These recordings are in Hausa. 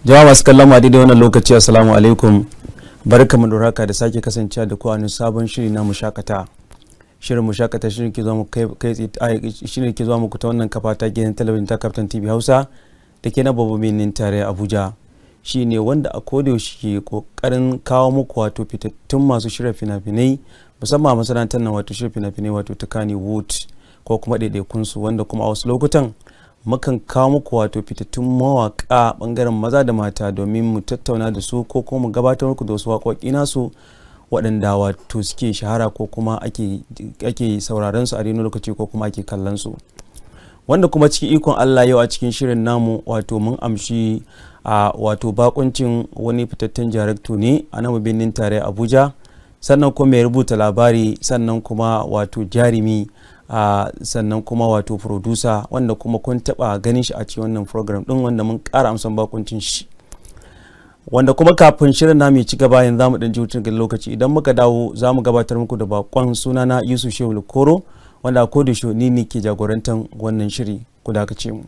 Jama'a masu kallon mu a daidai wannan lokaci, assalamu alaikum. Barkamu da haka da sake kasancewa da ku a wani sabon shiri na Mushakata. Shirin Mushakata shirin ke zuwa muku kai shirin ke zuwa muku ta wannan kafa ta gidan talabijin ta Kaftan TV Hausa da ke na babban birnin tarayya Abuja. Shi ne wanda a kodayaushe ke kokarin kawo muku wato fitattun masu shirya fina-finai, musamman a masana'antar nan, wato shirya fina-finai wato ta Kannywood ko kuma ɗaiɗaikunsu, wanda kuma a wasu lokutan mukan kawo muku wato fitattun mawaƙa ɓangaren maza da mata domin mu tattauna da su ko kuma mu gabatar muku da wasu waƙoƙi nasu waɗanda wato suke shahara ko kuma ake sauraron su a daidai lokaci ko kuma ake kallon su. Wanda kuma cikin ikon Allah yau a cikin shirin namu wato mun amshi a wato bakuncin wani fitattun jarakto ne a nan birnin tarayya Abuja, sannan kuma mai rubuta labari, sannan kuma wato jarumi, sannan kuma wato producer, wanda kuma kun taba ganin shi a cikin wannan program din, wanda mun kara amsan bakuncin shi. Wanda kuma kafin shirin namu ya ci gaba, yanzu zamu dan ji hutun lokaci. Idan muka dawo za mu gabatar muku da bakon. Sunana Yusuf Shehu Koro, wanda a koda ni ne ke jagorantar wannan shiri. Ku dakace mu.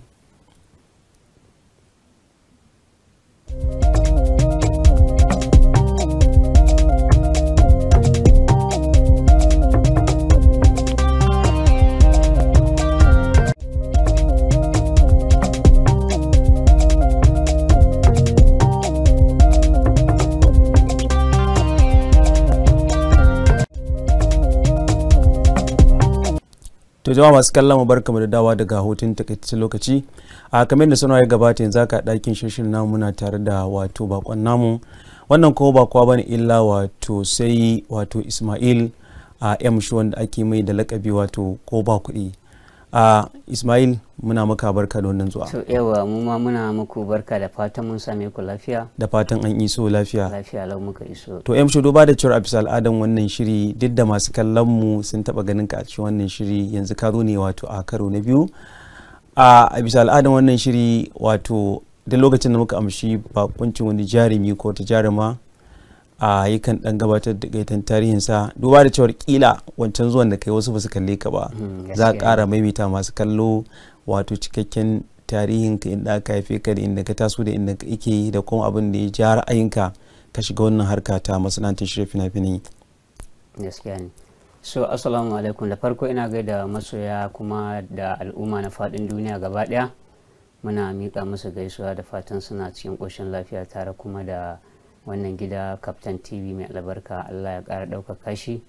To jama'a masu kallon mu, barkamu da dawa daga hutun takaitaccen lokaci. A kamar da sanarwa ya gabata, yanzu haka ɗakin shirin namu muna tare da wato bakon namu. Wannan kuma ba kowa bane illa wato sai wato Ismail a M shi, wanda ake mai da lakabi wato ko ba kuɗi. A Ismail, muna maka barka da wannan zuwa. To yawa, mu ma muna muku barka, da fatan mun same ku lafiya. Da fatan an iso lafiya. Lafiya lau muka iso. To M shi, duba da cewar a bisa al'adan wannan shiri, duk da masu kallon mu sun taba ganin ka a cikin wannan shiri, yanzu ka zo ne wato a karo na biyu. A bisa al'adan wannan shiri, wato duk lokacin da muka amshi bakuncin wani jarumi ko ta jaruma, a yakan dan gabatar da gaitan tarihinsa, duba da cewar kila wancan zuwan da kai wasu ba su kalle ka ba. Za a kara maimaita masu kallo wato cikakken tarihinka, inda aka haife ka da inda ka taso da inda kake yi da kuma abin da ya ja ra'ayinka ka shiga wannan harka ta masana'antar shirya fina-finai. Gaskiya ne. So assalamu alaikum. Da farko ina gaida masoya kuma da al'umma na faɗin duniya gaba ɗaya. Muna miƙa musu gaisuwa da fatan suna cikin ƙoshin lafiya, tare kuma da wannan gida Kaftan TV mai albarka. Allah ya ƙara ɗaukaka shi,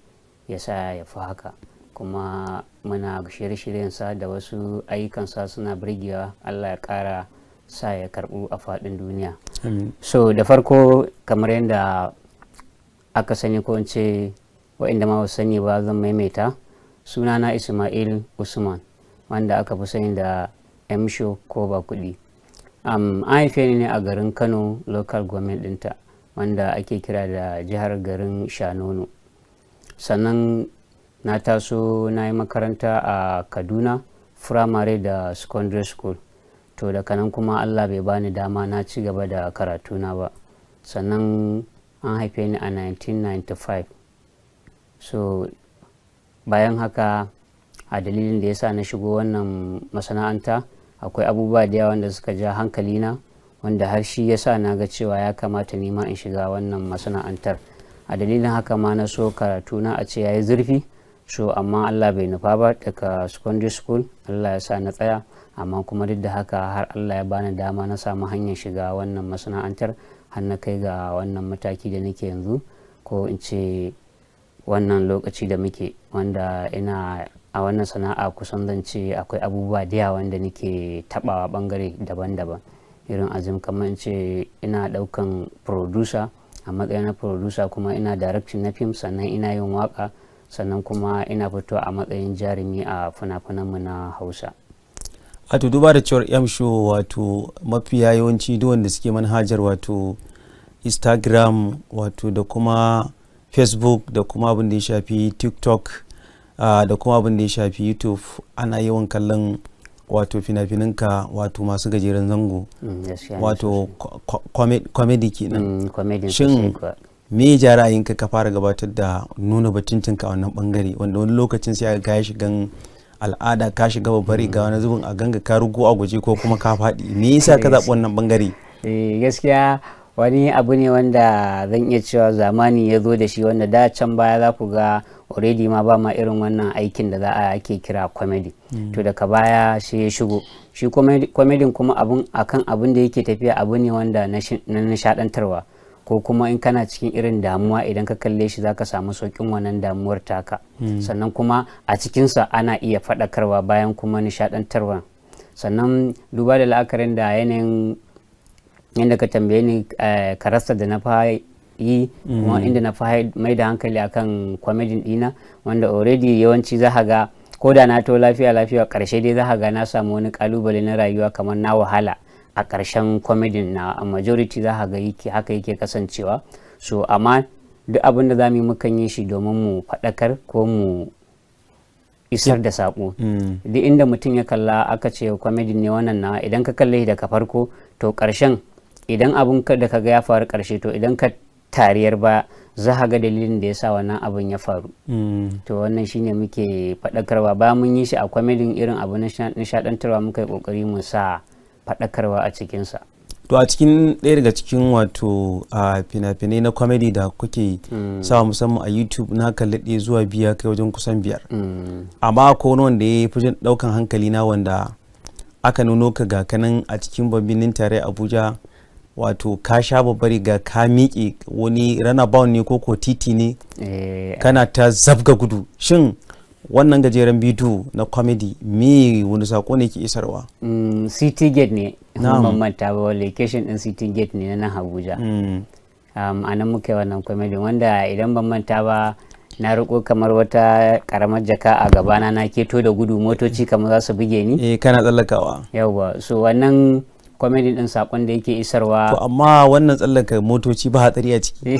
ya sa ya fi haka. Kuma muna shirye-shiryensa da wasu ayyukansa suna birgewa. Allah ya ƙara sa ya karɓu a faɗin duniya. So da farko, kamar yadda aka sani, ko in ce waɗanda ma wasu sani ba, zan maimaita sunana Ismail Usman, wanda aka fi sani da Msho ko ba kuɗi. An haife ni ne a garin Kano, local government ɗinta wanda ake kira da jihar garin Shanono. Sannan na taso, na yi makaranta a Kaduna, firamare da secondary school. To daga nan kuma Allah bai bani dama na ci gaba da karatuna ba. Sannan an haife ni a 1995. So bayan haka, a dalilin da ya sa na shigo wannan masana'anta, akwai abubuwa da yawa wanda suka ja hankalina, wanda har shi ya sa na ga cewa ya kamata ni ma in shiga wannan masana'antar. A dalilin haka ma na so karatuna a ce yayi zurfi. So amma Allah bai nufa ba. Daga secondary school Allah ya sa na tsaya, amma kuma duk da haka har Allah ya bani dama na samu hanyar shiga wannan masana'antar, har na kai ga wannan mataki da nake yanzu, ko in ce wannan lokaci da muke, wanda ina a wannan sana'a. Kusan zan ce akwai abubuwa da yawa wanda nake tabawa bangare daban-daban, irin azim kamar in ce ina daukan producer, a matsayin na producer kuma ina directing na film, sannan ina yin waka, sannan kuma ina fito a matsayin jarumi a fina-finanmu na Hausa. A to duba da cewar M show, wato mafiya yawanci duk wanda suke manhajar wato Instagram wato da kuma Facebook da kuma abin da ya shafi TikTok da kuma abin da ya shafi YouTube, ana yawan kallon wato fina-finanka wato masu gajeren zango, wato comedy kenan. Shin me ya ja ra'ayinka ka fara gabatar da nuna batuncinka a wannan bangare, wanda wani lokacin sai ka ya shigan al'ada, ka shiga babbar riga, wani zubin a ganga ka rugo a guje ko kuma ka faɗi? Me yasa ka zaɓi wannan bangare? Gaskiya wani abu ne wanda zan iya cewa zamani ya zo da shi, wanda da can baya za ku ga already ma ba ma irin wannan aikin da za a ake kira comedy. To daga baya sai ya shigo shi comedy, kuma abun akan abun da yake tafiya abu ne wanda na nishadantarwa, ko kuma in kana cikin irin damuwa, idan ka kalle shi zaka samu sauƙin wannan damuwar taka. Sannan kuma a cikinsa ana iya faɗakarwa bayan kuma nishadantarwa. Sannan duba da la'akarin da yanayin yadda ka tambaye ni, karasta da na fa yi kuma inda na fa mai da hankali akan comedy dina, wanda already yawanci za ka ga ko da na to lafiya lafiya, karshe dai za ka ga na samu wani kalubale na rayuwa, kamar na wahala a karshen comedy na. A majority za ka ga yake haka yake kasancewa. So amma duk abin da za mu yi, mukan yi shi domin mu faɗakar ko mu isar da saƙo. Duk inda mutum ya kalla aka ce comedy ne wannan na, idan ka kalle shi daga farko to ƙarshen, idan abun da ka ga ya faru ƙarshe, to idan ka tariyar ba za ka ga dalilin da ya sa wannan abun ya faru. To wannan shine muke faɗakarwa. Ba mun yi shi a comedy irin abu na nishaɗantarwa, muka yi ƙoƙari mu sa faɗakarwa a cikinsa. To a cikin ɗaya daga cikin wato a fina-finai na comedy da kuke sawa, musamman a YouTube, na kalli ɗaya zuwa biya kai wajen kusan biyar, amma ko wani wanda ya fi ɗaukan hankali na, wanda aka nuno ka ga kanan a cikin babban tare Abuja, wato ka sha babbar riga, ka miƙe wani runabout ne ko ko titi ne, kana ta zabga gudu. Shin wannan gajeren bidiyo na comedy me wani sako ne ke isarwa? City Gate ne, ban manta ba, location din City Gate ne na nan Abuja. A nan muka yi wannan comedy, wanda idan ban manta ba na riko kamar wata karamar jaka a gabana, na keto da gudu, motoci kamar za su buge ni. Eh, kana tsallakawa. Yawwa. So wannan comedy din, sakon da yake isarwa To amma wannan tsallaka motoci ba hatsari a ciki?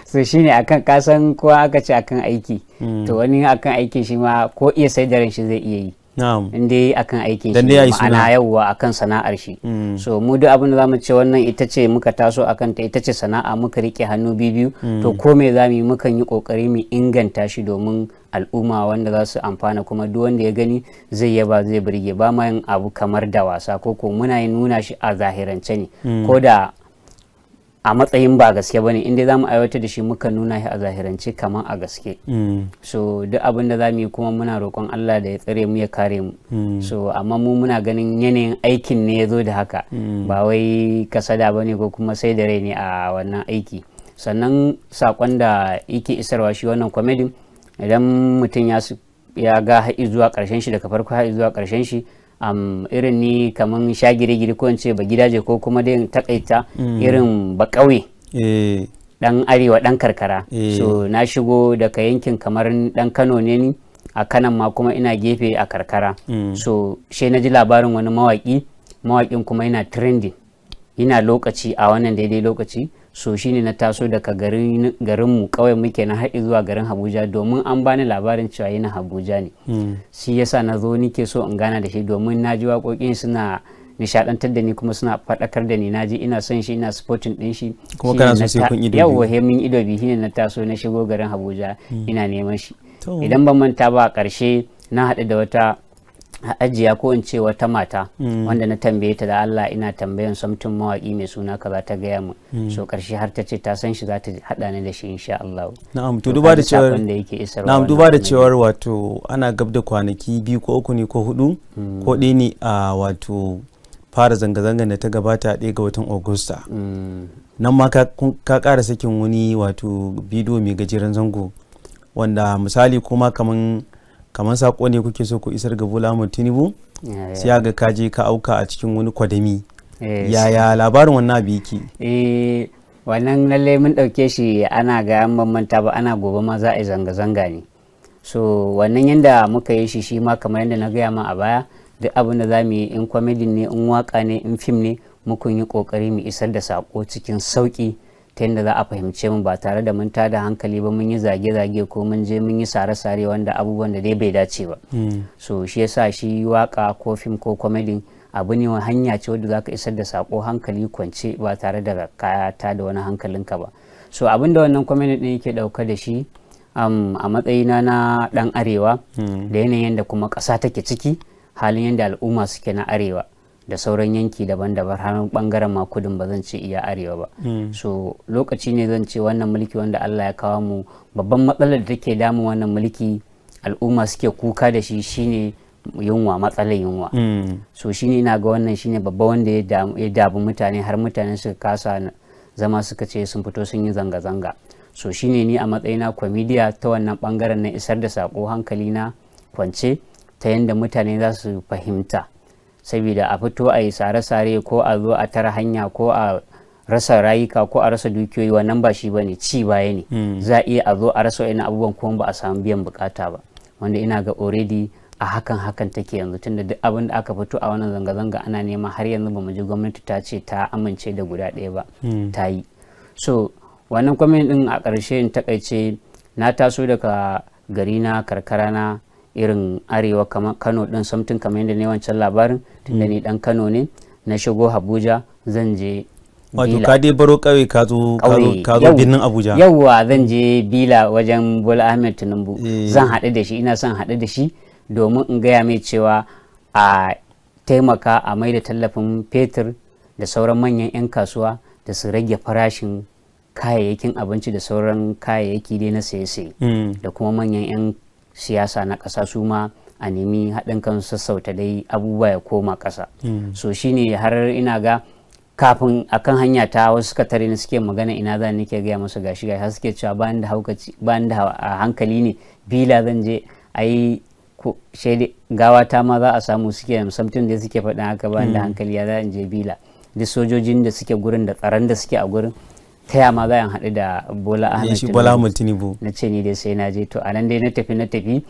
So shine akan kasan kowa aka ce akan aiki, to wani akan aikin shi ma ko iya sai da ran shi zai iya yi, in dai akan aikin shi, ma'ana yawwa, akan sana'ar shi. So mu duk abin da zamu ce wannan ita ce muka taso akan ta, ita ce sana'a muka rike hannu biyu, to ko me zamu yi, mukan yi kokari mu inganta shi domin al'umma wanda za su amfana, kuma duk wanda ya gani zai yaba, zai burge. Ba ma yin abu kamar da wasa, ko ko muna yin nuna shi a zahirance ne, ko da a matsayin ba gaske bane, inda za mu aiwatar da shi muka nuna shi a zahirance kamar a gaske. So duk abin da za mu yi kuma muna roƙon Allah da ya tsare mu, ya kare mu. So amma mu muna ganin yanayin aikin ne ya zo da haka, ba wai kasada bane ko kuma sai da rai ne a wannan aiki. Sannan sakon da yake isarwa shi wannan comedy, idan mutum ya ga har zuwa ƙarshen shi, daga farko har zuwa ƙarshen shi, irin ni kaman sha gire-gire, ko in ce ba gidaje, ko kuma dai takaita irin ba ƙauye, dan arewa, dan karkara. So na shigo daga yankin kamar dan Kano ne ni, a kanan ma kuma ina gefe a karkara. So she na ji labarin wani mawaki, mawakin kuma yana trending, yana lokaci a wannan daidai lokaci. So shine na taso daga garinmu, kawai muke na haɗi zuwa garin Abuja, domin an bani labarin cewa yana Abuja ne. Shi yasa na zo nike so in gana da shi, domin na ji waƙoƙin suna nishadantar da ni kuma suna faɗakar da ni. Na ji ina son shi, ina supporting ɗin shi. Kuma kana so sai kun ido biyu. Yawwa, he mun ido biyu, shine na taso na shigo garin Abuja ina neman shi. Idan ban manta ba, a ƙarshe na haɗu da wata ajiya, ko in ce wata mata, wanda na tambaye ta da Allah ina tambayan something mawaki mai suna kaza, ta gaya mu. So karshe har ta ce ta san shi, za ta hada ni da shi insha Allah. Na'am, to duba da cewar, na'am, duba da cewar wato ana gab da kwanaki 2 ko 3 ne ko hudu ko ɗaya ne a wato fara zanga-zangar da ta gabata 1 ga watan Agusta, nan ma ka ƙara sakin wani wato bidiyo mai gajeren zango, wanda misali kuma kaman sako ne kuke so ku isar ga Bola Ahmed Tinubu, sai ga ka je ka auka a cikin wani kwadami. Yaya labarin wannan abu yake? Eh, wannan lalle mun dauke shi, ana ga an bambanta ba, ana gobe ma za a yi zanga-zanga ne. So wannan yanda muka yi shi, shi ma kamar yadda na gaya ma a baya, duk abin da za mu yi, in comedy ne, in waka ne, in fim ne, mukan yi kokari mu isar da sako cikin sauki ta yadda za a fahimce mu, ba tare da mun tada hankali ba, mun yi zage-zage ko mun je mun yi sare-sare, wanda abubuwan da dai bai dace ba. So shi yasa shi waka ko fim ko comedy abu ne, hanya ce wadda za ka isar da sako hankali kwance, ba tare da ka da wani hankalinka ba. So abin da wannan comedy din yake dauka da shi, a matsayina na dan arewa, da yanayin da kuma ƙasa take ciki, halin yadda al'umma suke na arewa. da sauran yanki daban-daban, har bangaren ma kudin, ba zan ce iya arewa ba. So lokaci ne zan ce wannan mulki wanda Allah ya kawo mu, babban matsalar da take damun wannan mulki, al'umma suke kuka da shi, shine yunwa, matsalar yunwa. So shine ina ga wannan shine babba wanda ya damu mutane, har mutane suka kasa zama, suka ce sun fito sun yi zanga-zanga. So shine ni a matsayina kwamidiya ta wannan bangaren na isar da sako hankali na kwance, ta yadda mutane za su fahimta, saboda a fito a yi sare-sare ko a zo a tara hanya ko a rasa rayuka ko a rasa dukiyoyi, wannan ba shi bane, ci baya ne. Za a iya a zo a rasa wa'in abubuwan kuma ba a samu biyan bukata ba, wanda ina ga already a hakan take yanzu, tunda duk abin da aka fito a wannan zanga-zanga ana nema, har yanzu ba mu ji gwamnati ta ce ta amince da guda ɗaya ba ta yi. So wannan kwamin din, a ƙarshe in takaice, na taso daga gari na karkara na irin arewa kamar Kano din, something kamar yadda ne wancan labarin, tunda ni dan Kano ne, na shigo Abuja zan je Wato Bila. ka dai baro ƙauye, ka zo ka zo Ƙauye. ka zo birnin Abuja. Yauwa, zan je Bila wajen Bola Ahmed Tinubu. Eh. Zan haɗu da shi, ina son haɗu da shi domin in gaya mai cewa a taimaka a mai da tallafin fetur da sauran manyan 'yan kasuwa da su rage farashin kayayyakin abinci da sauran kayayyaki dai na saye-saye, da kuma manyan 'yan siyasa na ƙasa su ma a nemi haɗin kan sassauta dai abubuwa ya koma ƙasa. So shine har ina ga kafin akan hanya ta wasu suka tare ni suke magana ina za ni, nake gaya musu gashi gashi, har suke cewa bayan da haukaci, bayan da hankali ne, Bila zan je ai, ko shaidi gawa ta ma za a samu, suke something da suke faɗin haka, bayan da hankali ya za in je Bila, duk sojojin da suke gurin da tsaron da suke a gurin, ta ya ma za in haɗu da Bola Ahmed Shi Bola Tinubu? Ahmed Tinubu. Na ce ni dai sai na je. To a nan dai na tafi,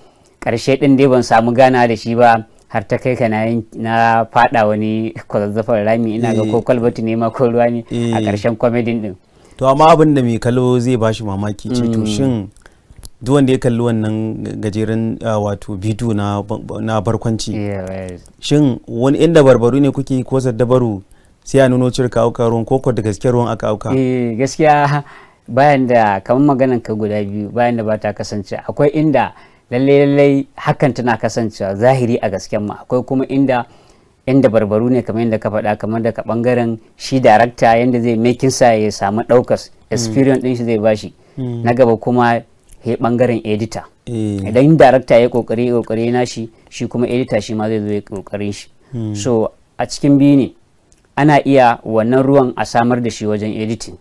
karshe din dai ban samu gana da shi ba, har ta kai ka na fada wani kwazazzafar rami, ina ga ko kwalbati ne ma ko ruwa ne a karshen kwamedin din. To amma abin da mai kallo zai bashi mamaki ce, to shin duk wanda ya kalli wannan gajeren wato bidiyo na barkwanci, shin wani inda barbaru ne kuke ko dabaru sai a nuno cirka auka ruwan, ko da gaske ruwan aka auka? Eh, gaskiya bayan da kamar maganan ka guda biyu, bayan da ba ta kasance, akwai inda lalle lalle hakan tana kasancewa zahiri a gasken ma, akwai kuma inda barbaru ne kamar yadda ka faɗa, kamar daga bangaren shi darakta, yadda zai making sa ya samu ɗaukar experience ɗin shi zai bashi na gaba, kuma he bangaren editor. Idan darakta ya kokari na shi, shi kuma editor shi ma zai zo ya kokarin shi. So a cikin biyu ne, ana iya wannan ruwan a samar da shi wajen editing,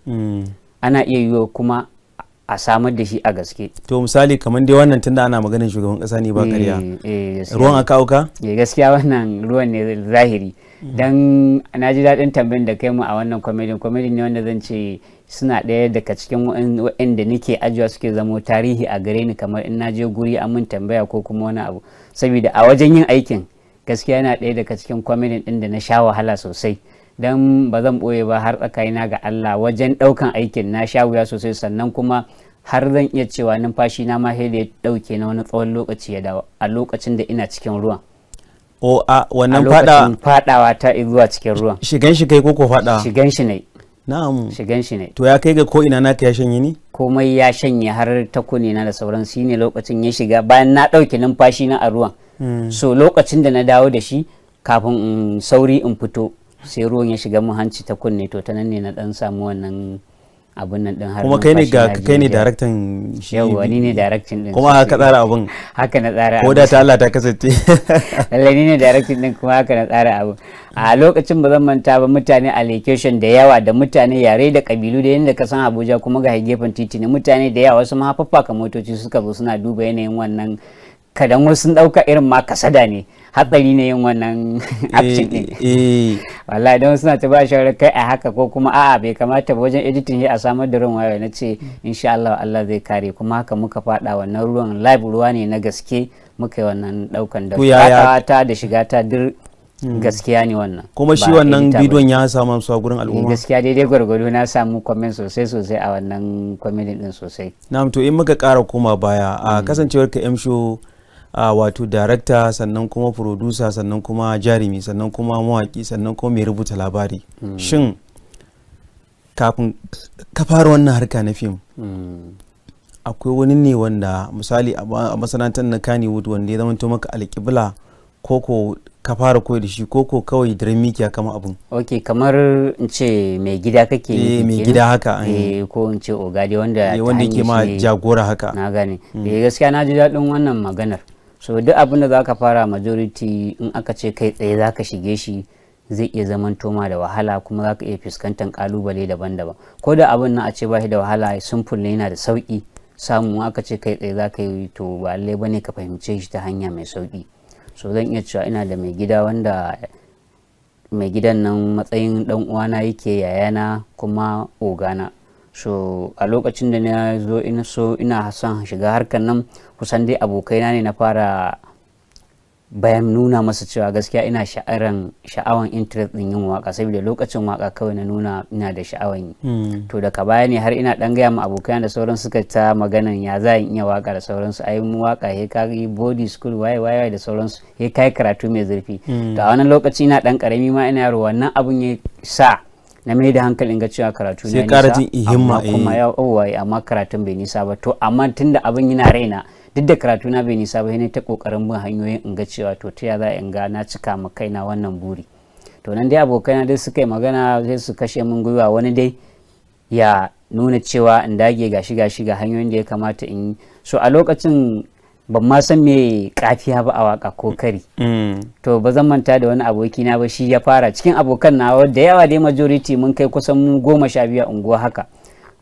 ana iya yiwa kuma a samar da shi a gaske. To misali kamar dai wannan, tunda ana maganin shugaban kasa ne, ba karya, ruwan aka auka? Eh, gaskiya wannan ruwan ne zahiri. Dan na ji daɗin tambayin da kai mu a wannan comedy. Comedy ne wanda zan ce suna ɗaya daga cikin waɗanda nake ajiwa suke zamo tarihi a gare ni, kamar in na je guri an mun tambaya ko kuma wani abu, saboda a wajen yin aikin gaskiya yana ɗaya daga cikin comedy ɗin da na sha wahala sosai. Dan ba zan ɓoye ba, har tsakanina ga Allah, wajen ɗaukan aikin na sha wuya sosai. Sannan kuma har zan iya cewa numfashi na ma sai da ya ɗauke na wani tsawon lokaci ya dawo a lokacin da ina cikin ruwan. O, a wannan A fada lokacin fadawa ta zuwa cikin ruwan. Shigan shi kai ko ko fada? Shigan shi ne. Na'am. Shigan shi ne. To ya kai ga ko ina naka ya shanye ni? Komai ya shanye, har ta kunne na da sauran. Shi ne lokacin ya shiga bayan na ɗauke numfashi na a ruwan. So lokacin da na dawo da shi, kafin in sauri in fito, sai ruwan ya shiga mun hanci ta kunne. To ta nan ne na dan samu wannan abun nan din har Kuma kai ne numfashi ga na kai ne ji. daraktan shi? Yawwa, ni ne directing din. Kuma haka tsara abun? Haka na tsara. Ko da ta Allah ta kasance. Lallai ni ne directing din, kuma haka na tsara abu. A lokacin ba zan manta ba, mutane a location da yawa, da mutane yare da kabilu da yadda ka san Abuja, kuma ga gefen titi ne, mutane da yawa, wasu ma faffaka motoci suka zo suna duba yanayin wannan, kadan wasu sun dauka irin ma kasada ne, hatsari ne yin wannan action din. Wallahi don suna ta ba shawarar kai a haka, ko kuma a'a, bai kamata ba, wajen editing sai a samar da ruwan wayo. Na ce insha Allah Allah zai kare, kuma haka muka fada wannan ruwan live, ruwa ne na gaske muka yi wannan daukan, da To yaya- fadawa ta da shiga ta dir gaskiya ne wannan. Kuma shi Ba wannan edita ba. bidiyon ya samu amsuwa gurin al'umma? Gaskiya daidai gwargwado, na samu comment sosai sosai a wannan comedy din sosai. Na'am, to in muka ƙara koma baya, a kasancewar ka M Show, a wato director, sannan kuma producer, sannan kuma jarumi, sannan kuma mawaki, sannan kuma mai rubuta labari, shin kafin ka fara wannan harka na fim, akwai wani ne wanda misali a masana'antar na Kannywood wanda ya zamanto maka alƙibla, ko ko ka fara koyi da shi, ko kawai daren mikiya kama abun? Ok, kamar in ce mai gida kake Eh, mai gida haka. Eh, ko in ce oga dai, wanda wanda yake ma jagora haka. Na gane. Eh, gaskiya na ji daɗin wannan maganar. So duk abin da zaka fara, majority in aka ce kai tsaye zaka shige shi, zai iya zaman toma da wahala, kuma zaka iya fuskantar kalubale daban-daban. Ko da abin nan a ce ba shi da wahala, simple ne, yana da sauki samu, aka ce kai tsaye zaka yi, to ba lallai bane ka fahimce shi ta hanya mai sauki. So zan iya cewa ina da mai gida, wanda mai gidan nan matsayin dan uwana yake, yayana kuma ogana. So a lokacin da na zo ina so ina son shiga harkar nan, kusan dai abokaina ne na fara bayan nuna masa cewa gaskiya ina sha'awan interest din yin waka, saboda lokacin waka kawai na nuna ina da sha'awan yi. To daga baya ne har ina dan gaya ma abokaina da sauran, suka ta maganan ya za in iya waka da sauransu, ai mu waka he ka yi boarding school, waye waye da sauransu, he kai karatu mai zurfi. To a wannan lokaci ina dan karami ma, ina yaro, wannan abun ya sa na mai da hankalin ga cewa karatu na nisa, amma kuma ya waye, amma karatun bai nisa ba. To amma tunda abin yana raina, duk da karatu na bai nisa ba, ne ta kokarin bin hanyoyin in ga cewa to ta ya za in ga na cika ma kaina wannan buri. To nan dai abokaina dai suka yi magana, sai su kashe min gwiwa, wani dai ya nuna cewa in dage, gashi gashi, ga hanyoyin da ya kamata in yi. So a lokacin ban ma san me kafiya ba a waka ko kari. To ba zan manta da wani abokina ba, shi ya fara cikin abokan nawa da yawa dai, majority mun kai kusan mu 12 a unguwa haka,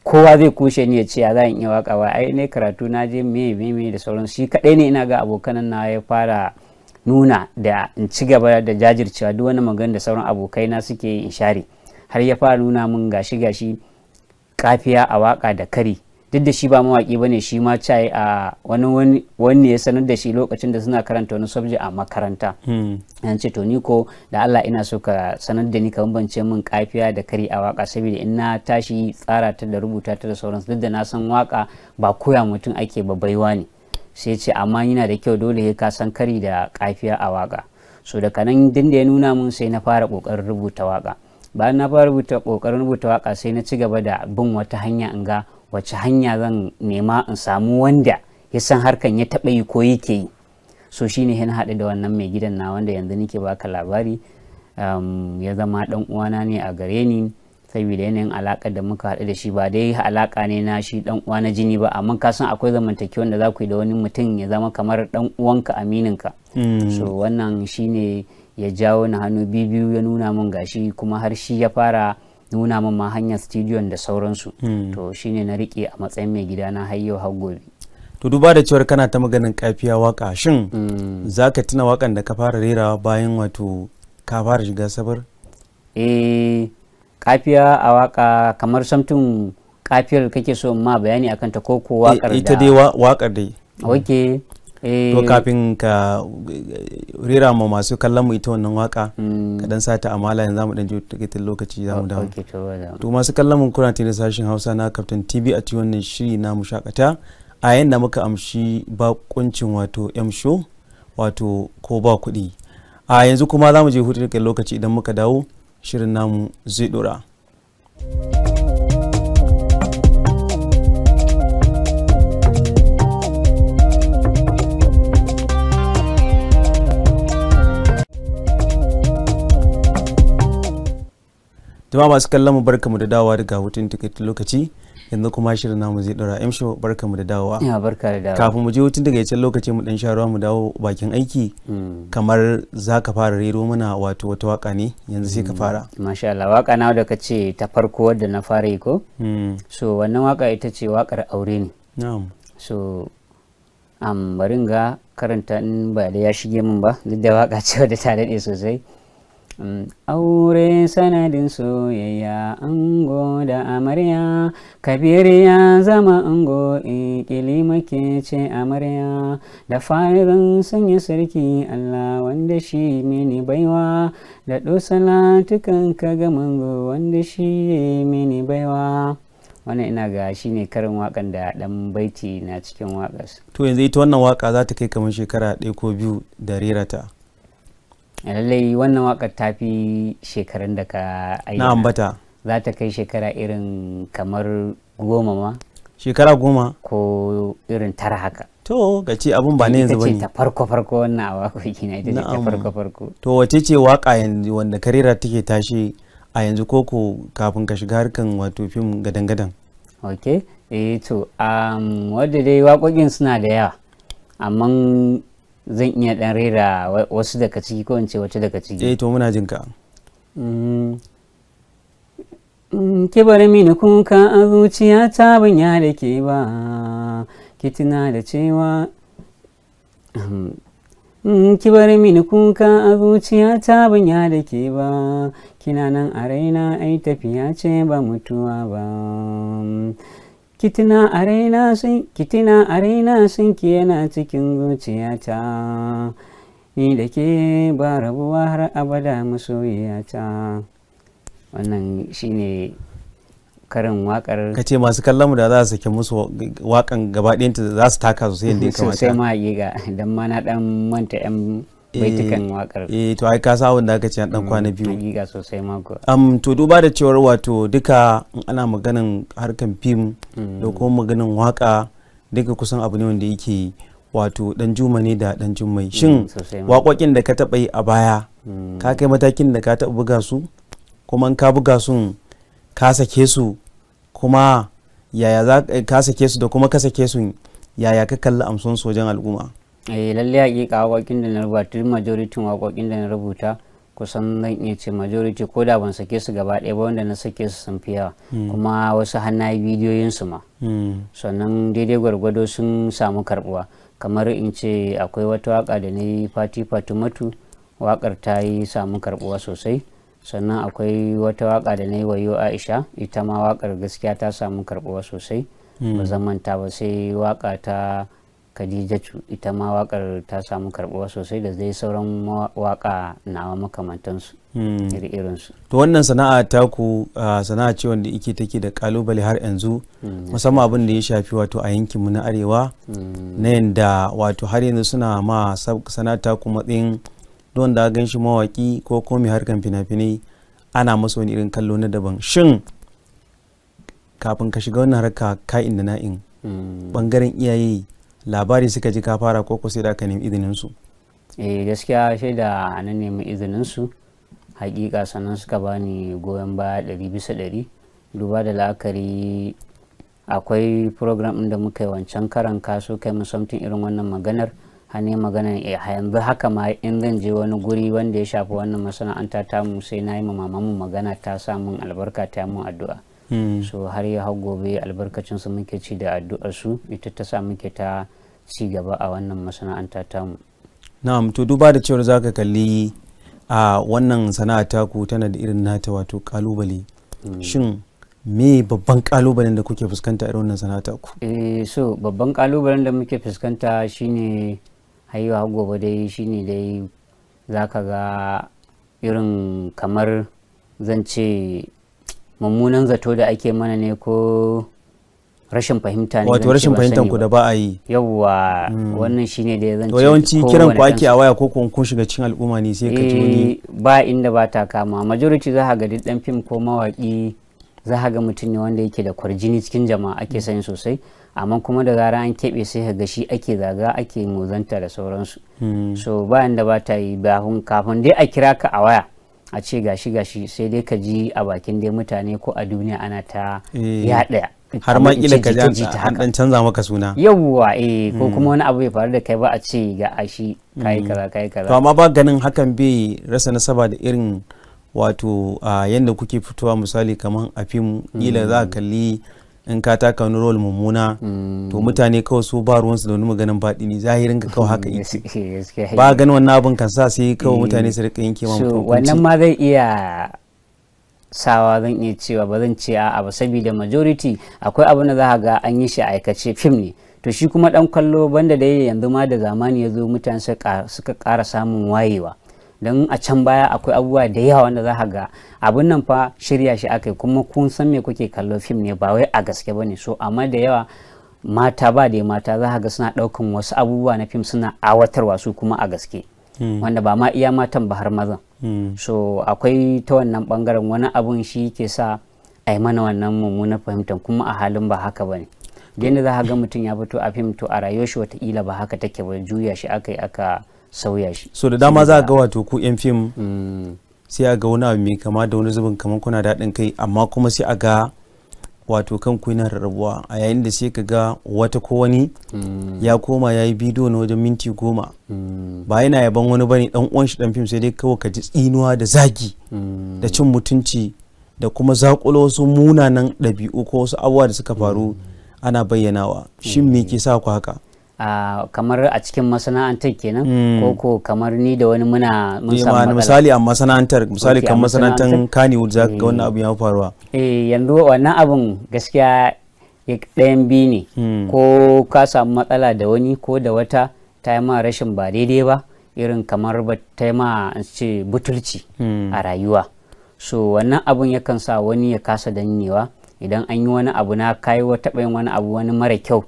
kowa zai kushe ni ya ce ya za in iya waka ba, ai ne karatu na je me me me da sauran. Shi kadai ne ina ga abokan na ya fara nuna da in ci gaba da jajircewa, duk wani magana da sauran abokai na suke in share, har ya fara nuna min gashi gashi kafiya a waka da kari. Duk da shi ba mawaki bane, shi ma cai a wani wani ya sanar da shi lokacin da suna karanta wani subject a makaranta. An ce to ni ko da Allah ina so ka sanar da ni, ka bambance min kafiya da kari a waka, saboda in na tashi tsara ta da rubuta ta da sauransu, duk da na san waka ba koya mutum ake ba, baiwa ne, sai ce amma yana da kyau dole ka san kari da kafiya a waka. So daga nan din da ya nuna mun, sai na fara kokarin rubuta waka. Bayan na fara rubuta kokarin rubuta waka, sai na ci gaba da bin wata hanya in ga wace hanya zan nema in samu wanda ya san harkan, ya taɓa yi ko yake yi. So shine na haɗu da wannan mai gidan na wanda yanzu nake baka labari, ya zama ɗan uwana ne a gare ni, saboda yanayin alaƙar da muka haɗu da shi, ba dai alaƙa ne na shi ɗan uwa na jini ba, amma ka san akwai zamantakewan da za ku yi da wani mutum ya zama kamar ɗan uwanka, amininka. So wannan shine ya jawo na hannu biyu, ya nuna min gashi, kuma har shi ya fara nuna min ma hanyar studio da sauransu. To shine na rike a matsayin mai gida na har yau har gobe. To duba da cewar kana ta maganin kafiya waka, shin za ka tuna wakan da ka fara rerawa bayan wato ka fara shiga sabar? Eh, kafiya a waka, kamar something kafiyar kake so ma bayani akan ta, ko ko wakar da Ita dai wakar dai. Okay. To kafin ka rera ma masu kallon mu ita wannan waka, ka dan sata amala, yanzu zamu dan je takaitaccen lokaci, zamu dawo. To masu kallon mu, kuna tare sashin Hausa na Captain TV a cikin wannan shiri na Mu Shakata, a yayin da muka amshi bakuncin wato M Show, wato ko ba kuɗi. A yanzu kuma zamu je hutu lokaci, idan muka dawo shirin namu zai dora. Jama'a masu kallon mu, barkamu da dawowa daga hutun takaitaccen lokaci. Yanzu kuma shirin namu zai dora. M Show, barkamu da dawowa. Ya, barka da dawowa. Kafin mu je hutun takaitaccen lokaci mu dan sha ruwa mu dawo bakin aiki, kamar za ka fara rero mana wato wata waka ne, yanzu sai ka fara. Masha Allah, waka na da kace ta farko wadda na fara yi ko? So wannan waka ita ce wakar aure ne. So bari in ga karanta in ba da ya shige min ba, duk da waka ce wadda ta daɗe sosai. Aure sanadin soyayya, ango da amarya, Kabir ya zama ango, Ikilima ke ce amarya. Da farin sanya sarki Allah wanda shi mini baiwa, da salatukan ka ga mango wanda shi mini baiwa. Wannan ina ga shi ne karin wakan da dan baiti na cikin wakar. To yanzu ita wannan waka za ta kai kamar shekara 1 ko 2 da rera ta? Lallai wannan wakar ta fi shekarun da ka ayyana. Na ambata. Za ta kai shekara irin kamar 10 ma. Shekara 10? Ko irin 9 haka. To ga ce abun ba na yanzu Ita ce bane. ta farko farko wannan a waƙoƙi na, ita ce ta farko farko. To wace ce waka yanzu wanda karera take tashi a yanzu koko kafin ka shiga harkan wato fim gadan gadan? Ok, eh to wadda dai waƙoƙin suna da yawa, amma zan iya ɗan rera wasu daga ciki ko in ce wata daga ciki. Eh to muna jin ka. Ki bar mini kuka a zuciyata ban ya da ke ba, ki tuna da cewa ki bar mini kuka a zuciyata ban ya da ke ba, kina nan a raina ai tafiya ce ba mutuwa ba. Ki tuna a raina sun ki tuna a raina sun ki yana cikin zuciyata, ni da ke ba rabuwa har abada masoyiyata. Wannan shine karin wakar. Ka ce masu kallon mu da za su sake musu wakan gaba ɗayanta za su taka sosai yadda ya kamata. Sosai ma hakika, dan ma na dan manta yan baitukan wakar. Eh to ai ka sa wanda aka ce an dan kwana biyu. Hakika sosai ma kuwa. To duba da cewar wato duka in ana maganan harkan fim da kuma maganan waka duka kusan abu ne wanda yake wato dan juma ne da dan jummai. Shin Sosai ma. waƙoƙin da ka taɓa yi a baya ka kai matakin da ka taɓa buga su, kuma in ka buga sun ka sake su, kuma yaya za ka sake su da kuma ka sake su yaya ka kalli amson su wajen al'umma? Eh lalle hakika waƙoƙin da na rubuta, duk majority waƙoƙin da na rubuta kusan zan iya ce majority ko da ban sake su gaba ɗaya ba, wanda na sake su sun fi yawa, kuma wasu har na yi bidiyoyin su ma. Sannan daidai gwargwado sun samu karbuwa. Kamar in ce akwai wata waka da na yi, Fati Fatimatu, wakar ta yi samu karbuwa sosai. Sannan akwai wata waka da na yi, Wayo Aisha, ita ma wakar gaskiya ta samu karbuwa sosai, ba zan manta ba. Sai waka ta Khadijatu, ita ma wakar ta samu karbuwa sosai, da dai sauran waka nawa makamantansu iri-irinsu. To wannan sana'a taku sana'a ce wanda ike take da kalubale har yanzu, musamman abin da ya shafi wato a yankinmu na arewa, na yanda wato har yanzu suna ma sana'a taku matsayin don da gan shi mawaki ko ko mai harkan fina-finai ana masa wani irin kallo na daban. Shin kafin ka shiga wannan harka ka'in da na'in, bangaren iyaye labari suka ji ka fara ko sai da aka nemi izinin su? Eh gaskiya sai da na nemi izinin su hakika, sannan suka bani goyon baya 100%. Duba da la'akari akwai program ɗin da muka yi wancan karan kaso kai mu something irin wannan maganar hane maganar. Yanzu haka ma in zan je wani guri wanda ya shafi wannan masana'anta tamu, sai na yi ma mamanmu magana, ta sa mun albarka, ta mun addu'a. So har ya hau gobe albarkacin su muke ci da addu'ar su, ita ta sa muke ta ci gaba a wannan masana'anta tamu. Na'am, to duba da cewar zaka kalli a wannan sana'a taku tana da irin nata wato kalubale, shin me babban kalubalen da kuke fuskanta irin wannan sana'a taku? Eh so babban kalubalen da muke fuskanta shine haihuwa gobe dai shine dai zaka ga irin kamar zan ce mummunan zato da ake mana ne ko rashin fahimta ne. Wato rashin fahimtar ku da ba a yi. Yawwa, wannan shine da zan ce. To yawanci kiran ku ake a waya ko kun shiga cikin al'umma ne sai ka ji wani? Ba inda ba ta kama. Majority za ka ga duk dan fim ko mawaki za ka ga mutum ne wanda yake da kwarjini cikin jama'a ake sani sosai, amma kuma da zarar an keɓe sai ka ga shi ake zaga, ake muzanta da sauransu. So ba inda ba ta yi, kafin dai a kira ka a waya a ce gashi gashi, sai dai ka ji a bakin dai mutane ko a duniya ana ta yaɗa. Har ma kila ka ji an dan canza maka suna. Yawwa, eh, ko kuma wani abu bai faru da kai ba a ce ga ashi kai kaza kai kaza. To amma ba ganin hakan bai rasa nasaba da irin wato yanda kuke fitowa, misali kamar a fim kila za ka kalli in ka taka wani role mummuna, to mutane kawai su ba ruwansu da wani maganin baɗi ne, zahirin ka kawai haka yake. Ba ganin wannan abin kan sa sai kawai mutane su rika yanke ma mutum? Wannan ma zai iya sawa, zan iya cewa ba zan ce a'a ba, saboda majority akwai abin da za ga an yi shi a aikace, fim ne. To shi kuma dan kallo, banda dai yanzu ma da zamani ya zo mutane suka ƙara samun wayewa, don a can baya akwai abubuwa da yawa wanda za ga abin nan fa shirya shi aka yi, kuma kun san me kuke kallo, fim ne, ba wai a gaske ba ne. So amma da yawa mata ba da mata za ga suna ɗaukan wasu abubuwa na fim suna awatarwa su kuma a gaske, wanda ba ma iya matan ba har mazan. So akwai ta wannan bangaren wani abun shi ke sa a yi mana wannan mummunar fahimtar, kuma a halin ba haka ba ne. Da yadda za ka ga mutum ya fito a fim, to a rayuwar shi wataƙila ba haka take ba, juya shi aka yi aka sauya shi. So da dama za ga wato ku yan fim sai a ga wani abu mai kama da wani zubin kamar kuna daɗin kai, amma kuma sai a ga wato kanku yana rarrabuwa, a yayin da sai ka ga wata ko wani ya koma ya yi bidiyo na wajen minti 10 ba yana yaban wani bane dan uwan shi dan fim, sai dai kawai ka ji tsinuwa da zagi da cin mutunci da kuma zakulo wasu munanan ɗabi'u ko wasu abubuwa da suka faru ana bayyanawa. Shin me ke sa ku haka? Kamar a cikin masana'antar kenan, ko kamar ni da wani muna mun samu matsala misali a masana'antar, misali kan masana'antar Kannywood za ka ga wannan abu ya faruwa. Yanzu wannan abun gaskiya ɗayan biyu ne, ko ka samu matsala da wani ko da wata ta yi ma rashin ba daidai ba, irin kamar ba ta yi ma ce butulci a rayuwa. So wannan abun yakan sa wani ya kasa dannewa. Idan an yi wani abu na kayi wa taɓa yin wani abu wani mara kyau,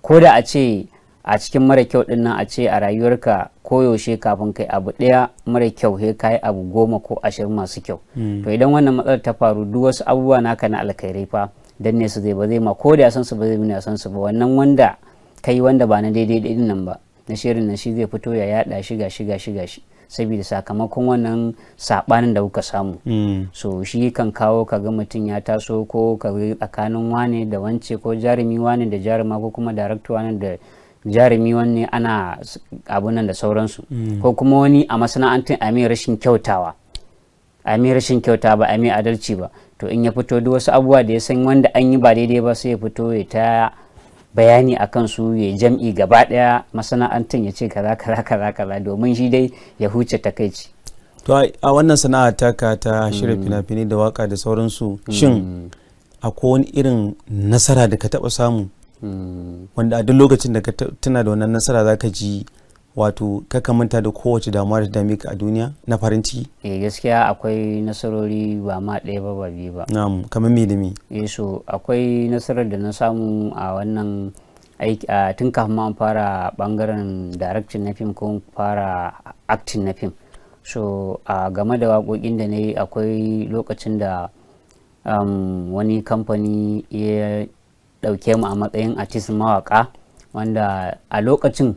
ko da a ce a cikin mara kyau din nan a ce a rayuwarka koyaushe kafin kai abu ɗaya mara kyau sai kai abu 10 ko 20 masu kyau. To idan wannan matsalar ta faru, duk wasu abubuwa naka na alkhairai fa danne su zai ba zai ma ko da san su ba zai nuna san su ba. Wannan wanda kai wanda ba na daidai din nan ba na shirin nan shi zai fito ya yada shi gashi gashi gashi, saboda sakamakon wannan sabanin da kuka samu. So shi kan kawo kaga mutum ya taso ko ka tsakanin wane da wance, ko jarumi wane da jaruma, ko kuma director wane da jarumi wanne, ana abunan da sauransu. Ko kuma wani a masana'antar a mai rashin kyautawa, a mai rashin kyauta ba a mai adalci ba, to in ya fito duk wasu abubuwa da ya san wanda an yi ba daidai ba sai ya fito ya ta bayani a kan su, ya jam'i gaba daya masana'antar ya ce kaza kaza kaza kaza, domin shi dai ya huce takaici. To a wannan sana'a taka ta shirya fina-finai da waka da sauransu, shin akwai wani irin nasara da ka taba samu wanda a duk lokacin da ka tuna da wannan nasara za ka ji wato ka manta da kowace damuwa da dame ka a duniya na farin ciki? Gaskiya akwai nasarori ba ma ɗaya ba ba biyu ba. Na'am, kamar me da me? So akwai nasarar da na samu a wannan aiki tun kafin ma fara bangaren directing na fim ko fara acting na fim. So a game da waƙoƙin da na yi, akwai lokacin da wani kamfani ya ɗauke mu a matsayin artist mawaka, wanda a lokacin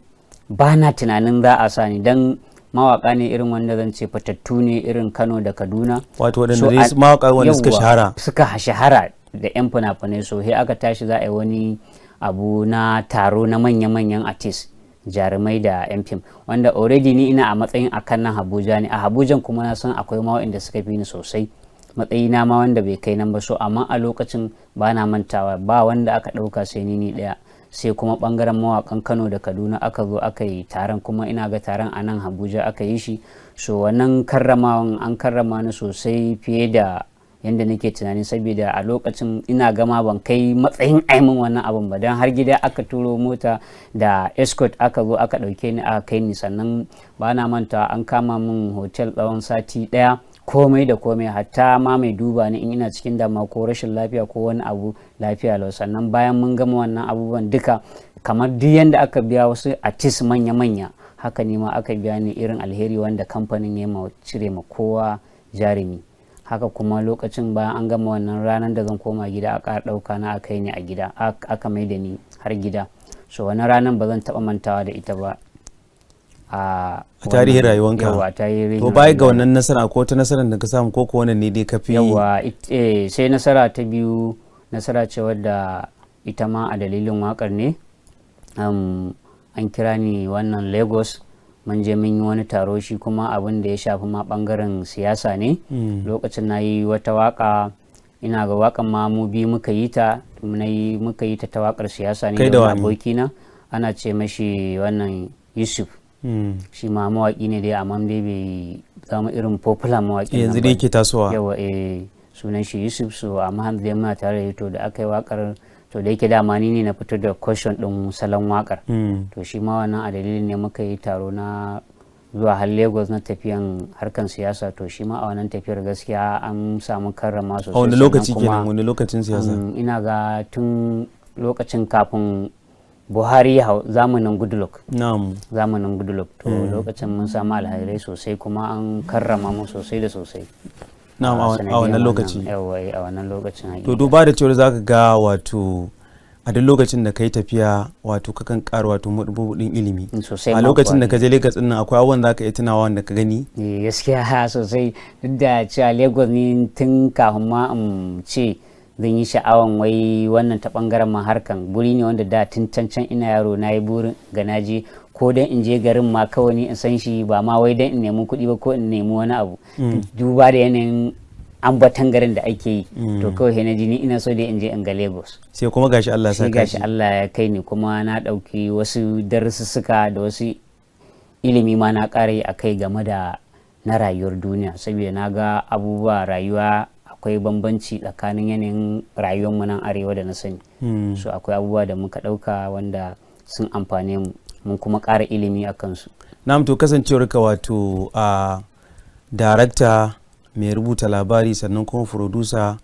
ba na tunanin za a sani, don mawaka ne irin wanda zan ce fitattu ne irin Kano da Kaduna, wato waɗanda mawaka wanda suka shahara, suka shahara da yan fina-finai. So sai aka tashi za a yi wani abu na taro na manya-manyan artist jarumai da yan fim, wanda already ni ina a matsayin akan nan Abuja ne. A Abujan kuma na san akwai ma da suka fi ni sosai, matsayina ma wanda bai kai nan ba. So amma a lokacin ba na mantawa, ba wanda aka ɗauka sai ni ɗaya, sai kuma ɓangaren mawakan Kano da Kaduna aka zo aka yi taron, kuma ina ga taron a nan Abuja aka yi shi. So wannan karramawan an karrama ni sosai fiye da yadda nake tunani, saboda a lokacin ina gama ban kai matsayin aimin wannan abun ba, don har gida aka turo mota da escort aka zo aka ɗauke ni aka kai ni. Sannan ba na manta an kama min hotel tsawon sati ɗaya, komai da komai, hatta ma mai duba ni in ina cikin damuwa ko rashin lafiya ko wani abu, lafiya lau. Sannan bayan mun gama wannan abubuwan duka, kamar duk yanda aka biya wasu artist manya-manya, haka ne ma aka biya ni irin alheri wanda kamfanin ya ma cire ma kowa jarumi. Haka kuma lokacin bayan an gama wannan, ranar da zan koma gida aka ɗauka na aka yi ni a gida, aka mai da ni har gida. So wani ranar ba zan taɓa mantawa da ita ba a tarihin rayuwanka. Yawa, tarihin. To baya ga wannan nasara, ko ta nasarar da ka samu ko ko wannan ne dai ka fi? Yawa, sai nasara ta biyu, nasara ce wadda ita ma a dalilin wakar ne. An kira ni wannan Lagos, mun je mun yi wani taro, shi kuma abin da ya shafi ma bangaren siyasa ne. Lokacin na yi wata waka, ina ga wakan ma mu biyu muka yi ta, muka yi ta ta wakar siyasa ne da abokina, ana ce mashi wannan Yusuf. Shi ma mawaki ne dai, amma dai bai zama irin popular mawaki yanzu dai yake tasowa. Yawa, sunan shi Yusuf. So amma hanzu dai muna tare da to da aka yi wakar, to da yake dama ni ne na fito da question din salon wakar, to shi ma wannan a dalilin ne muka yi taro na zuwa har Lagos na tafiyan harkan siyasa. To shi ma a wannan tafiyar gaskiya an samu karrama sosai. A wani lokaci kenan, wani lokacin siyasa? Ina ga tun lokacin kafin Buhari ya hau, zamanin Goodluck. Zamanin Goodluck. To lokacin mun samu alhairai sosai kuma an karrama mu sosai da sosai. Na'am, a wannan lokaci. Yawa, a wannan lokacin. To duba da cewar zaka ga wato A duk lokacin da kai tafiya wato kakan ƙara wato mabuɗin ilimi. Sosai A ma lokacin kuwa. da ka je Lagos din nan, akwai abubuwan da ka iya tunawa wanda ka gani? Eh, gaskiya sosai. Duk da cewa Lagos ni tun kafin ma in ce zan yi sha'awan wai wannan ta bangaren ma harkan guri ne wanda da tun can can ina yaro na yi burin ga na je, ko dan in je garin ma kawai ni in san shi, ba ma wai dan in nemi kuɗi ba ko in nemi wani abu, duba da yanayin ambatan garin da ake yi. To kawai sai na ji ni ina so dai in je in ga Lagos. Sai kuma gashi Allah ya Sai saka gashi shi. Allah ya kai ni, kuma na ɗauki wasu darussuka da wasu ilimi ma na ƙara yi a kai game da na rayuwar duniya, saboda na ga abubuwa rayuwa akwai bambanci tsakanin yanayin rayuwar mu nan arewa da na sani. So akwai abubuwa da muka ɗauka wanda sun amfane mu, mun kuma ƙara ilimi a kansu. Na'am, to kasancewar ka wato a darakta mai rubuta labari, sannan kuma producer,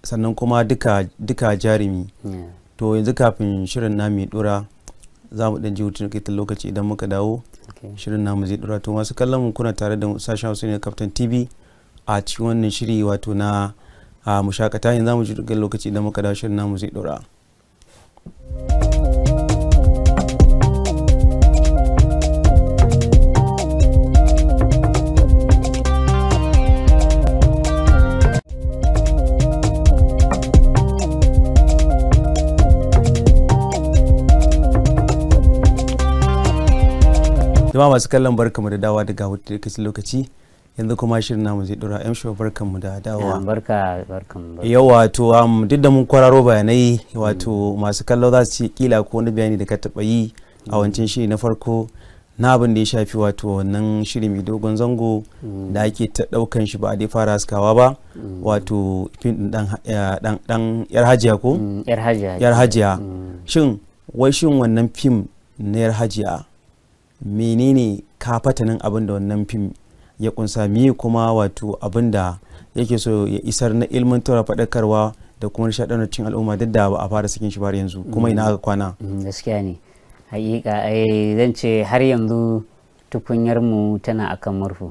sannan kuma duka jarumi. To yanzu kafin shirin namu ya dora, za mu dan ji hutun takaitaccen lokaci. Idan muka dawo, shirin namu zai dora. To masu kallon mu, kuna tare da sashen Hausa ne Kaftan TV a cikin wannan shiri wato na a mu shakata. Yanzu za mu ji dukkan lokaci, idan muka dawo shirin namu zai dora. Jama'a masu kallon, barkamu da dawa daga hutun takaitaccen lokaci. Yanzu kuma shirin namu zai dora. Yan shi, barkanmu da dawowa. Barka, barkan, barka. Yawa, to duk da mun kwararo bayanai, wato masu kallo za su ce kila ko wani bayani da ka taɓa yi a wancan shiri na farko na abin da ya shafi wato wannan shiri mai dogon zango da ake ta ɗaukan shi ba a dai fara haskawa ba, wato fim ɗin dan yar hajiya ko? Yar hajiya. Yar hajiya. Shin wai shin wannan fim na yar hajiya, menene kafatanin abin da wannan fim ya kunsa, miye kuma wato abin da yake so ya isar na ilmantarwa, faɗakarwa da kuma nishaɗantar cin al'umma, duk da ba a fara sakin shi ba har yanzu, kuma ina aka kwana? Gaskiya ne, hakika ai zan ce har yanzu tukunyar mu tana akan murhu.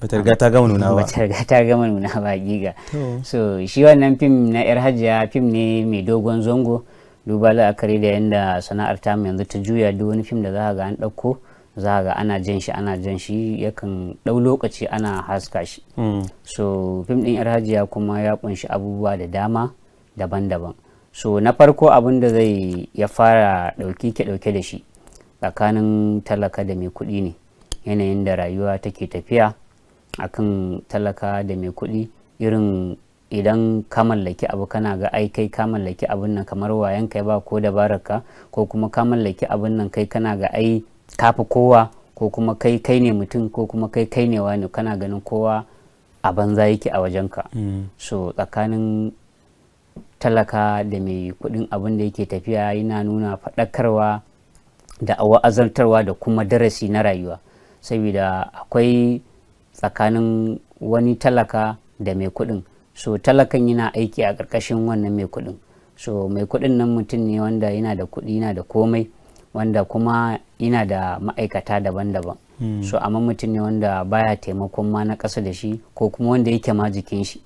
Bata riga ta gama nuna ba. Bata riga ta gama nuna ba, hakika. To. So shi wannan fim na yar hajiya fim ne mai dogon zango, duba la'akari da yadda sana'ar tamu yanzu ta juya. Duk wani fim da za ka ga an ɗauko, za ka ga ana jan shi, ana jan shi, yakan ɗau lokaci ana haska shi. So fim ɗin yar hajiya kuma ya kunshi abubuwa da dama daban-daban. So na farko, abin da zai ya fara ɗauki ke ɗauke da shi tsakanin talaka da mai kuɗi ne, yanayin da rayuwa take tafiya akan talaka da mai kuɗi, irin idan ka mallaki abu kana ga ai kai ka mallaki abun nan kamar wayan kai ba ko dabararka, ko kuma ka mallaki abun nan kai kana ga ai kafi kowa, ko kuma kai kai ne mutum, ko kuma kai kai ne wani, kana ganin kowa a banza yake a wajenka. So tsakanin talaka da mai kuɗin, abin da yake tafiya yana nuna faɗakarwa da wa'azantarwa da kuma darasi na rayuwa, saboda akwai tsakanin wani talaka da mai kuɗin. So talakan yana aiki a ƙarƙashin wannan mai kuɗin. So mai kuɗin nan mutum ne wanda yana da kuɗi, yana da komai, wanda kuma yana da ma'aikata daban-daban. So amma mutum ne wanda baya taimakon ma na ƙasa da shi ko kuma wanda yake ma jikin shi.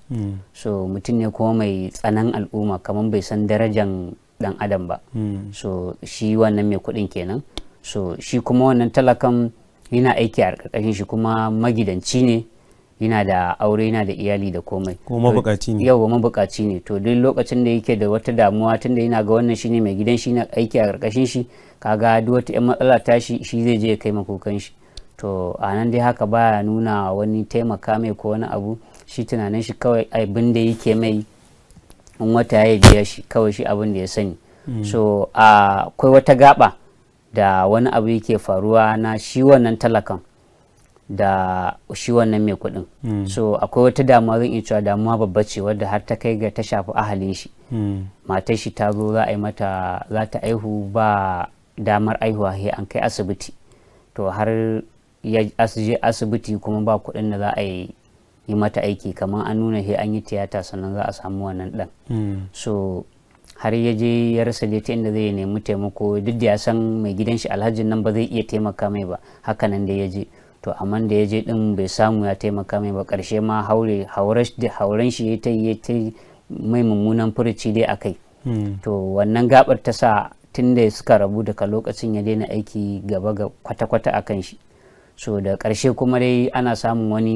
So mutum ne kuma mai tsanan al'umma, kamar bai san darajan dan adam ba. So shi wannan mai kuɗin kenan. So shi kuma wannan talakan yana aiki a ƙarƙashin shi, kuma magidanci ne, yana da aure, yana da iyali da komai. Kuma mabukaci ne. Yauwa, mabukaci ne. To duk lokacin da yake da wata damuwa, tunda yana ga wannan shine mai gidan shi na aiki a ƙarƙashin shi, kaga duk wata 'yan matsala ta shi, shi zai je ya kai makokan shi. To a nan dai haka baya nuna wani taimaka mai ko wani abu. Shi tunanin shi kawai abin da yake mai in wata ya biya shi kawai, shi abin da ya sani. So akwai wata gaba da wani abu yake faruwa na shi wannan talakan da shi wannan mai kuɗin. So akwai wata damuwa, zan iya cewa damuwa babba ce, wadda har ta kai ga ta shafi ahalin shi. Matar shi ta zo za a yi mata, za ta aihu, ba damar aihuwa sai an kai asibiti. To har ya je asibiti kuma ba kuɗin da za a yi mata aiki, kamar an nuna sai an yi tiyata sannan za a samu wannan ɗan. So har ya je ya rasa dai ta inda zai nemi taimako, duk da ya san mai gidan shi alhajin nan ba zai iya taimaka mai ba. Haka nan da ya je, to amma da ya je din bai samu ya taimaka mai ba. Karshe ma hauren shi ya ta yi mai mummunan furuci dai akai. To wannan gabar ta sa tun da suka rabu daga lokacin ya daina aiki gaba ga kwata-kwata a kan shi. So da ƙarshe kuma dai ana samun wani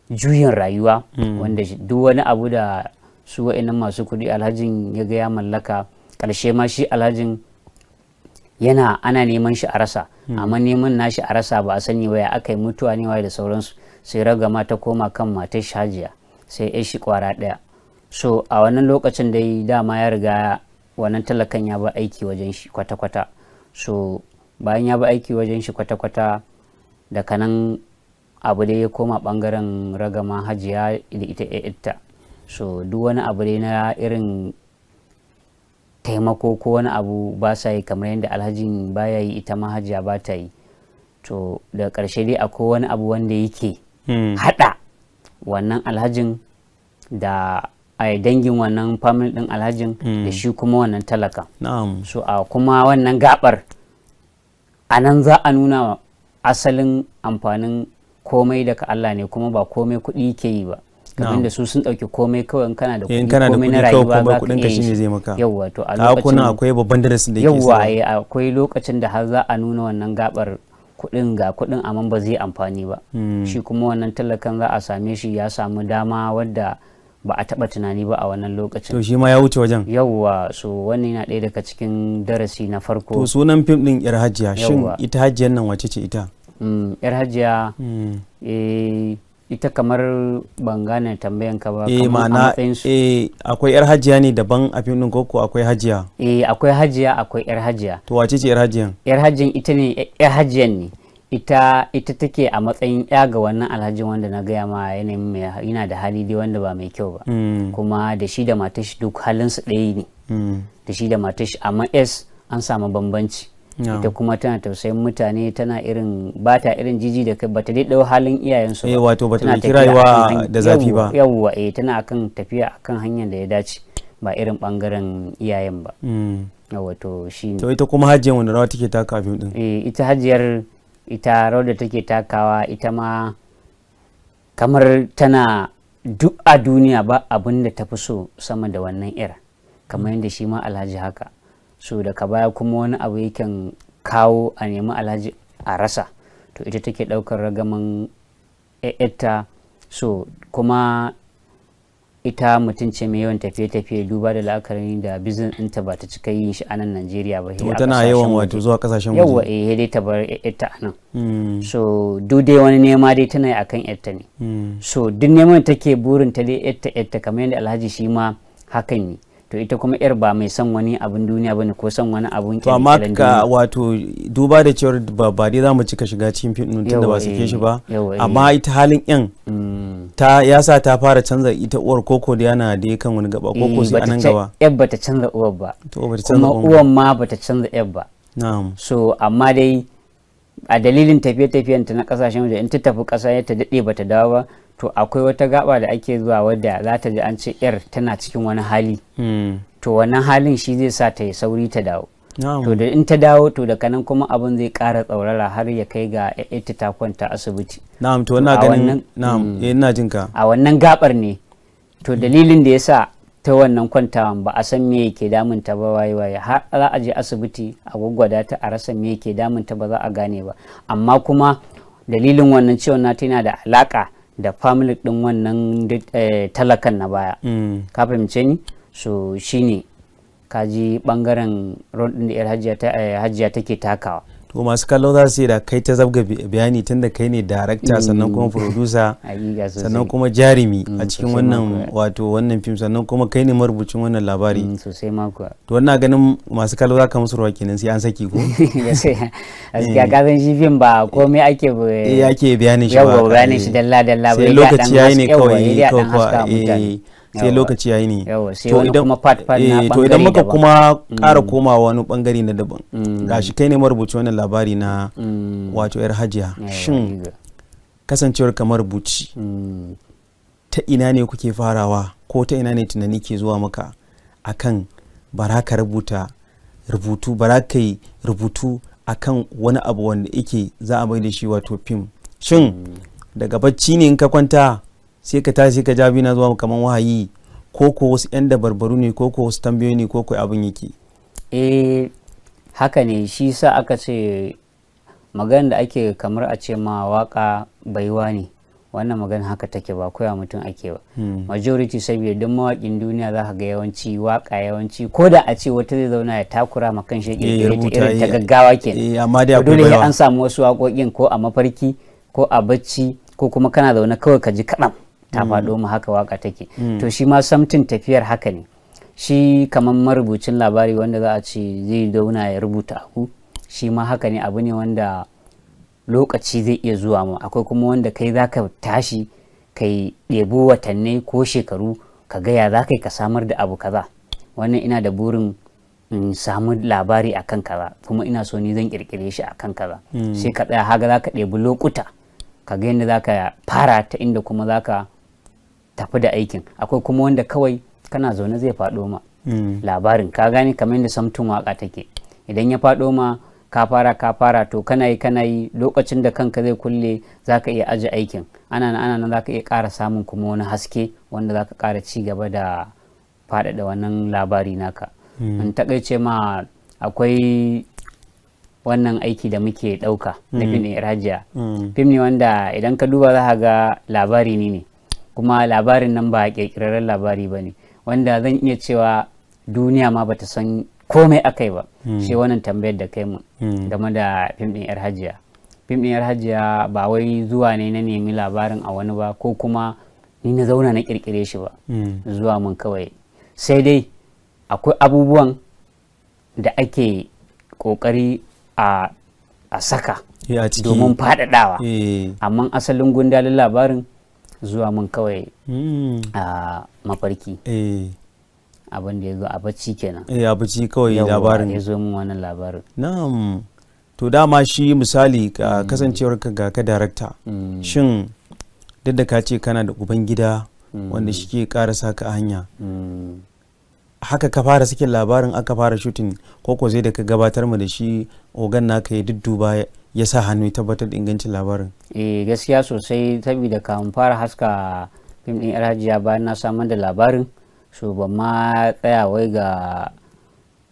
juyin rayuwa wanda duk wani abu da su wa'annan masu kuɗi alhajin ya ga ya mallaka, ƙarshe ma shi alhajin yana ana neman shi a rasa, amma neman nashi a rasa ba a sani ba ya aka yi mutuwa ne waye da sauransu, sai ragama ta koma kan matar shi hajiya, sai ya shi kwara ɗaya. So a wannan lokacin dai dama ya riga wannan talakan ya ba aiki wajen shi kwata-kwata. So bayan ya ba aiki wajen shi kwata-kwata, daga nan abu dai ya koma bangaren ragama hajiya da ita ita. So duk wani abu dai na irin taimako ko wani abu ba sa yi, kamar yadda alhajin baya yi, ita ma hajiya ba ta yi. To da ƙarshe dai akwai wani abu wanda yake haɗa wannan alhajin da ai dangin wannan family ɗin alhajin da shi kuma wannan talaka. So a kuma wannan gabar a nan za a nuna asalin amfanin komai daga Allah ne, kuma ba komai kuɗi ke yi ba. Kamar da su sun ɗauki komai kawai in kana da kuɗi, komai na rayuwa za ka iya shine zai maka. Yawwa, to a lokacin akwai babban darasin da yake. Yawwa, akwai lokacin da har za a nuna wannan gabar kuɗin ga kuɗin amma ba zai amfani ba. Shi kuma wannan talakan za a same shi ya samu dama wadda ba a taɓa tunani ba a wannan lokacin. To shi ma ya wuce wajen. Yawwa, so wannan yana ɗaya daga cikin darasi na farko. To sunan fim ɗin Yar Hajiya, shin ita hajiyar nan wace ce ita? Yar Hajiya ita kamar ban gane tambayan ka ba. Kamar a matsayin su akwai Yar Hajiya ne daban a fim ɗin koko akwai hajiya? Akwai hajiya, akwai Yar Hajiya. To wace ce Yar Hajiyan? Yar Hajiyan ita ne Yar Hajiyan ne. Ita take a matsayin ya ga wannan alhajin wanda na gaya ma yanayin mai yana da hali dai wanda ba mai kyau ba. Kuma da shi da matar shi duk halin su ɗaya ne. Da shi da matar shi, amma s an samu bambanci. Ita kuma tana tausayin mutane, tana irin ba ta irin jiji da kai, bata dai ɗau halin iyayensu ba. Wato bata ɗauki rayuwa da zafi ba. Yawwa, tana akan tafiya akan hanyar da ya dace, ba irin bangaren iyayen ba. Yawwa, to shi ne. To ita kuma hajiyar wanda rawa take taka a fim ɗin? Ita hajiyar, ita rawar da take takawa, ita ma kamar tana duk a duniya ba abin da ta fi so sama da wannan yar, kamar yadda shi ma alhaji haka. So daga baya kuma wani abu yakan kawo a nemi alhaji a rasa, to ita take daukar ragaman yarta. So kuma ita mutum ce mai yawan tafiye-tafiye, duba da la'akari da business ɗinta ba ta cika yin shi a nan Najeriya ba. To tana yawan wato zuwa kasashen waje. Yawa, eh dai ta bar yarta a nan. So duk dai wani nema dai tana yi akan yarta ne. So duk neman take burin ta dai yarta yarta, kamar yadda alhaji shi ma hakan ne. To ita kuma yar ba mai son wani abun duniya bane ko son wani abun. To amma ka wato duba da cewar ba dai zamu cika shiga cikin fim din tunda ba sake shi ba, amma ita halin yan ta ya sa ta fara canza ita uwar koko da yana da kan wani gaba koko sai anan gaba. Yar bata canza uwar ba. To bata canza kuma uwar ma bata canza yar ba. Na'am. So amma dai a dalilin tafiye-tafiyen ta na kasashen waje, in ta tafi kasa ta dade bata dawo ba, to akwai wata gaba da ake zuwa wadda za ta ji an ce yar tana cikin wani hali. To wannan halin shi zai sa ta yi sauri ta dawo. To da in ta dawo, to daga nan kuma abin zai ƙara tsaurara har ya kai ga ita ta kwanta asibiti. Na'am, to ina ganin na'am, eh ina jin ka. A wannan gabar ne to dalilin da yasa ta wannan kwantawan ba a san me yake damun ta ba, waye waye har za a je asibiti a gwaggwada ta a rasa me yake damun ta, ba za a gane ba. Amma kuma dalilin wannan ciwon nata yana da alaka da family din wannan talakan na baya. Ka fahimce ni? So shine kaji bangaren rol din da yar hajiya take takawa. To masu kallo za su yi da kai ta zabga bayani tun da kai ne darakta, sannan kuma producer, sannan kuma jarumi a cikin wannan wato wannan fim, sannan kuma kai ne marubucin wannan labari. Sosai ma kuwa. To wannan ganin masu kallo za ka musu ruwa kenan sai an saki ko? Gaskiya ka san shi fim ba komai ake ake bayanin shi ba. Yawwa, bayanin shi dalla dalla. Sai lokaci yayi ne kawai, sai lokaci yayi ne. To idan kuma part part na to idan muka kuma ƙara komawa wani bangare na daban, gashi kai ne marubuci wannan labari na wato Yar Hajiya, shin kasancewar ka marubuci ta ina ne kuke farawa ko ta ina ne tunani ke zuwa maka akan bara ka rubuta rubutu, bara ka yi rubutu akan wani abu wanda yake za a mai da shi wato fim? Shin daga bacci ne in ka kwanta sai ka tashi ka jabi na zuwa kaman wahayi, ko ko wasu 'yan dabarbaru ne, ko ko wasu tambayoyi ne, ko ko abin yake? Eh, haka ne. Shi sa aka ce magana da ake kamar a ce ma waka baiwa ne, wannan magana haka take, ba koya mutum ake ba. Majority, saboda duk mawaƙin duniya za ka ga yawanci waka, yawanci ko da a ce wata zai zauna ya takura ma kan shi Eh, kirkire ta rubuta, irin ta gaggawa kenan. Amma dai To akwai dole sai baiwa. an samu wasu waƙoƙin ko a mafarki ko a bacci ko kuma kana zaune kawai ka ji kaɗan ta faɗo mu, haka waka take. To shi ma samtin tafiyar haka ne. Shi kamar marubucin labari wanda za a ce zai zauna ya rubuta abu, shi ma haka ne, abu ne wanda lokaci zai iya zuwa mu. Akwai kuma wanda kai za ka tashi kai ɗebi watanni ko shekaru ka gaya za ka yi ka samar da abu kaza. Wannan ina da burin in samu labari akan kaza, kuma ina so ni zan kirkire shi akan kaza. Sai ka tsaya haka, za ka ɗebi lokuta ka ga yadda za ka fara ta, inda kuma za ka tafi da aikin. Akwai kuma wanda kawai kana zaune zai faɗo ma labarin, ka gane, kamar yadda samtun waka take. Idan ya faɗo ma, ka fara, ka fara, to kana yi, kana yi, lokacin da kanka zai kulle za ka iya aje aikin. Ana nan, ana nan, za ka iya ƙara samun kuma wani haske wanda za ka ƙara ci gaba da faɗaɗa wannan labari naka. In taƙaice ma, akwai wannan aiki da muke ɗauka na fim ɗin Hajiya. Fim ne wanda idan ka duba za ka ga labari ne, kuma labarin nan ba ƙirƙirarren labari ba ne, wanda zan iya cewa duniya ma bata san komai akai ba. Shi wannan tambayar da kai mu game da fim ɗin Yar Hajiya, fim ɗin Yar Hajiya ba wai zuwa ne na nemi labarin a wani ba, ko kuma ni na zauna na ƙirƙire shi ba. Zuwa mun kawai, sai dai akwai abubuwan da ake ƙoƙari a saka A ciki. domin faɗaɗawa, amma asalin gundalin labarin zuwa mun kawai a mafarki, abin da ya zo a bacci kenan. Eh, a bacci kawai. Yawwa, labarin ya zo mun wannan labarin. Na'am. To dama shi misali ka kasancewar ka ga ka darakta, shin duk da ka ce kana da uban gida wanda shi ke ƙara sa ka a hanya, haka ka fara sakin labarin aka fara shooting, ko ko sai da ka gabatar mu da shi ogan naka ya dudduba, ya sa hannu, ya tabbatar da ingancin labarin? Eh, gaskiya sosai, saboda kamun fara haska fim din Yar Hajiya, bayan na samar da labarin, so ban ma tsaya wai ga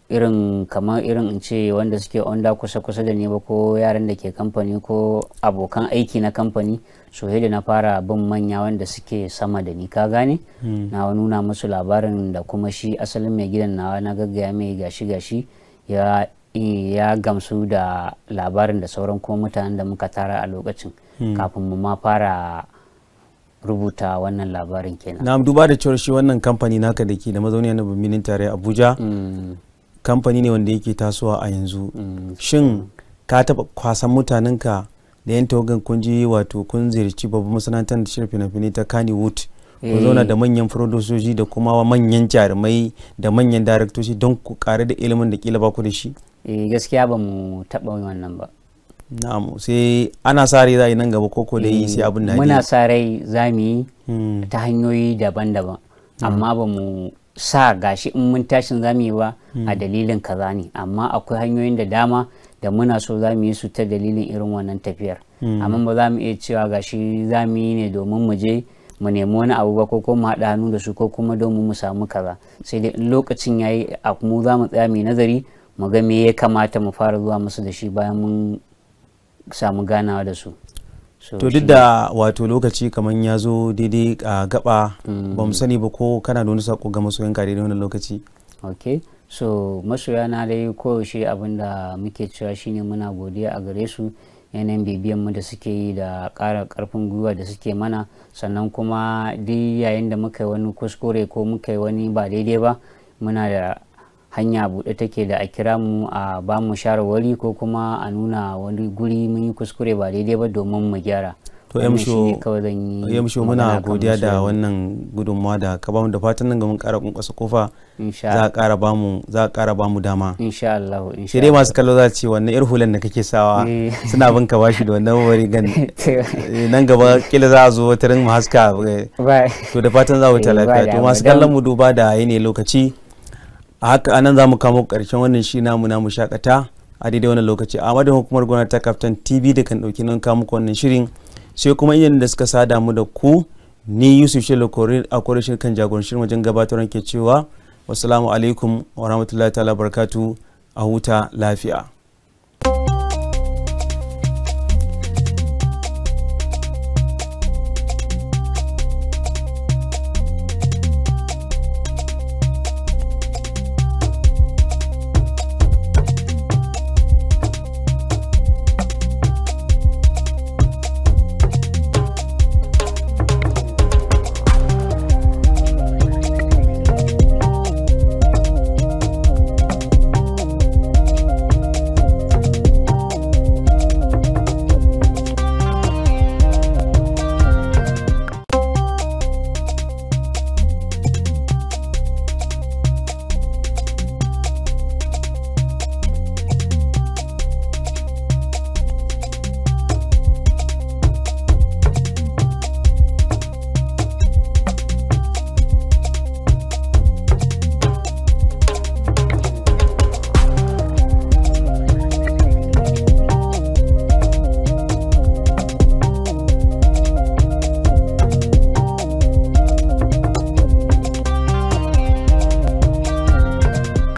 irin kamar irin in ce wanda suke onda kusa kusa da ni ba, ko yaran da ke kamfani, ko abokan aiki na kamfani. So da na fara bin manya wanda suke sama da ni, ka gane, na nuna musu labarin da kuma shi asalin mai gidan nawa, na gaggaya mai gashi gashi, ya gamsu da labarin, da sauran kuma mutanen da muka tara a lokacin kafin mu ma fara rubuta wannan labarin kenan. Na duba da cewar shi wannan kamfani naka da ke da mazauni na birnin tarayya Abuja, kamfani ne wanda yake tasowa a yanzu. Shin ka taɓa kwasan mutanenka da yan tawagan kun je, wato kun ziyarci babban masana'antar da shirin fina-finai ta Kannywood, kun zauna da manyan furodosoji da kuma manyan jarumai da manyan daraktoci don ku ƙare da ilimin da kila ba ku da shi? Eh, gaskiya ba mu taɓa wannan ba. Na'am, sai ana sa rai za a yi nan gaba, koko da yi sai abin da Muna sa rai za mu yi ta hanyoyi daban-daban, amma ba mu sa gashi in mun tashin za mu yi ba a dalilin kaza ne. Amma akwai hanyoyin da dama da muna so za mu yi su ta dalilin irin wannan tafiyar, amma ba za mu iya cewa gashi za mu yi ne domin mu je mu nemi wani abu ba, ko kuma mu haɗa hannu da su, ko kuma domin mu samu kaza. Sai dai in lokacin yayi a mu za mu tsaya mu yi nazari, mu ga me ya kamata mu fara zuwa musu da shi bayan mun samu ganawa da su. So, To duk da wato lokaci kamar ya zo daidai a gaba, ba mu sani ba ko kana da wani sako ga masoyanka daidai wannan lokaci? Ok, so masoya na dai koyaushe abinda muke cewa shine muna godiya a gare su, yanayin bibiyan mu da suke yi da ƙara ƙarfin gwiwa da suke mana. Sannan kuma duk yayin da muka yi wani kuskure ko muka yi wani ba daidai ba, muna da hanya buɗe take da a kira mu a ba mu shawarwari, ko kuma a nuna wani guri mun yi kuskure ba daidai ba domin mu gyara. To Wannan shine Yamsho, kawai zan yi Yamsho, muna magana kan godiya da masoyan. wannan gudunmawa da ka bamu, da fatan nan ga mun ƙara kunkwasa kofa Insha za a ƙara bamu dama. Insha Allah, insha. Sai dai masu kallo za su ce wannan yar hulan da kake sawa suna bin ka bashi da wannan rigan. Nan gaba kila za a zo wata rin mu haska. Bye. To da fatan za mu ta Eh, ba lafiya. To damuwa. masu kallon mu, duba da yanayin lokaci a haka anan za mu kamo karshen wannan shi namu na Mu Shakata a daidai wannan lokaci. A madadin hukumar gwamnati ta Kaftan TV da kan dauki nan kawo muku wannan shirin, sai kuma iyayen da suka sada mu da ku. Ni Yusuf Shelo a Koreshin kan jagorancin wajen gabatar ke cewa wassalamu alaikum wa rahmatullahi ta'ala barakatu, a huta lafiya.